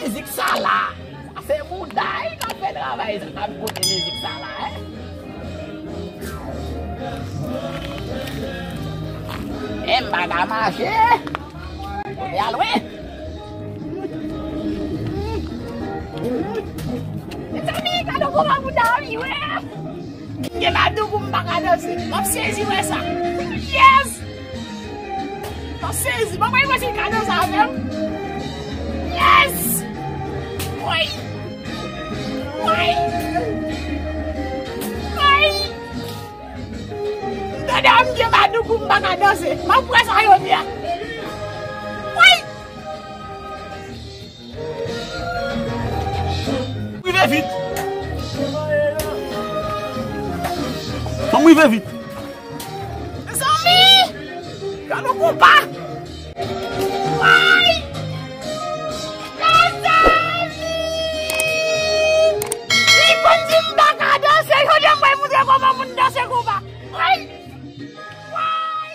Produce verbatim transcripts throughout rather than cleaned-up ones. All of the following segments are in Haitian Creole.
Mizik sa la. Sa se bouda wi k ap fè travay sa, k ap koute mizik sa la, en. E m pa ka mache. Kote al wi. Mezanmi, gade kòman bouda wi, wè. Gen madougou m pa ka danse. M ap sezi wè sa. Yes! M ap sezi. Bon, mwen, mwen, se kado sa avè m. Yes! Woy! Woy! Woy! M tande m gen madougou m pa ka danse. M ap wè sa yo di a. Woy! Rive vit. Fò m rive vit. Mezanmi! Gade yon konpa! Ay! Mezanmi! Li konn di m pa ka danse, jodi a m pral montre kòman moun danse konpa. Ay! Ay!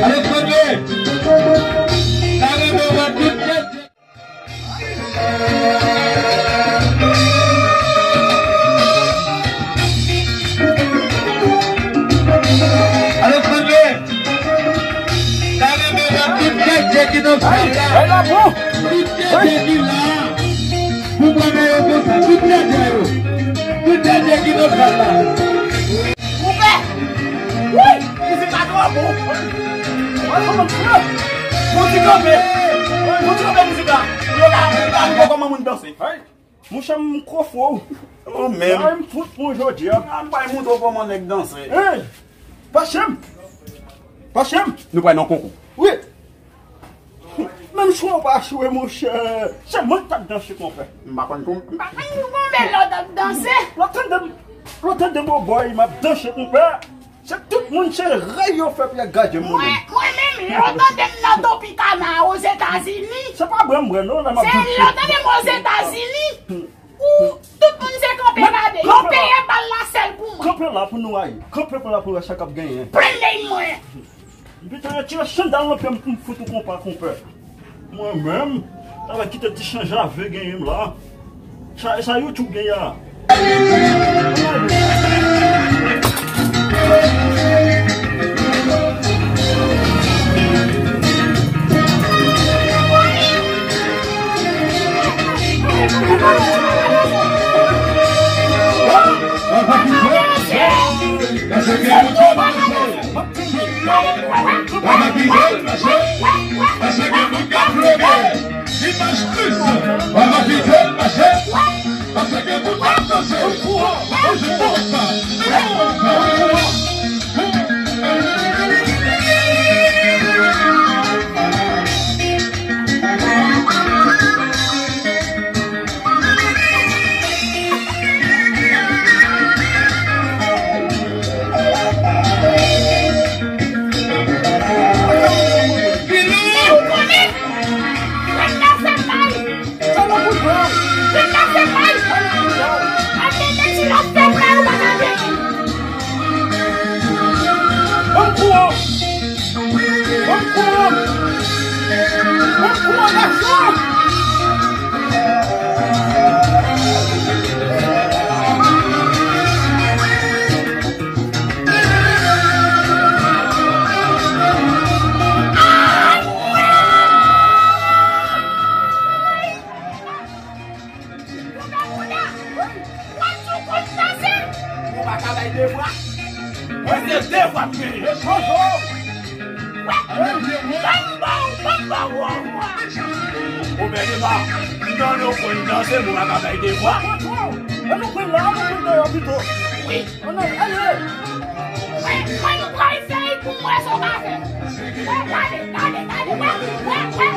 Alèksandre, ta renmen wè tout nèg. Alèksandre, ta renmen wè tout nèg ki nan sal la. Tout nèg ki la. Pou mwen, men yo konsa, tout nèg yo. Tout nèg ki nan sal la. Koupe! Wi! Mizik la twò bon! Wi, kòman fè? Fò ti kanpe! Fò ti kanpe mizik la! Pou yo ka, pou yo ka wè kòman moun danse. Monchè, m kofo. Ou menm. Ay, m fout pran jodi a. A, m pral montre w kòman nèg danse. Hey! Pachem! Pachem! Nou pral nan konkou. Wi! Menm chwa ou pa chwe, monchè. Se mwen k t ap danse, konpè. M pa konn pou, m pa konn pou konbyen lè w t ap danse. Lè w tande m, lè w tande m, o bòy, m ap danse, konpè. Se tout moun, se rèy yo fè pou y ap gade moun. Mwen, mwen menm, lè w tande m nan Tropicana Ozetazini. Se pa bwè m bwè, non, la m ap. Se lè w tande m Ozetazini. Ou, tout moun se kanpe gade. Yo peye bal la sèl pou mwen. Kanpe la pou nou ay. Kanpe la pou nou wè sa k ap genyen. Pran nèy mwen. Pito retire sandal nan pye m pou m fout ou konpa, konpè. Mwen menm, ta va kite ti chanje ave genyen m la. Sa, sa YouTube genyen a. Papa Fidel, mache, paske gen moun k ap plede. Imaj plis. Papa Fidel, mache, paske gen moun k ap danse. Ou se bon sa. Se bon sa. Ka bay devwa. Mwen se devwa m genyen. Bonjou. Ban m ba w, ban m ba w, bon, bon. Gouvènman, nan nou konn danse, nou pa ka bay devwa. Bonjou. An nou pran la, an nou pran deyò pito. Wi. An nou ale. Mwen, mwen pral fè l pou mwen, sa w ka fè. Wè, gade, gade, gade, wè, wè, wè.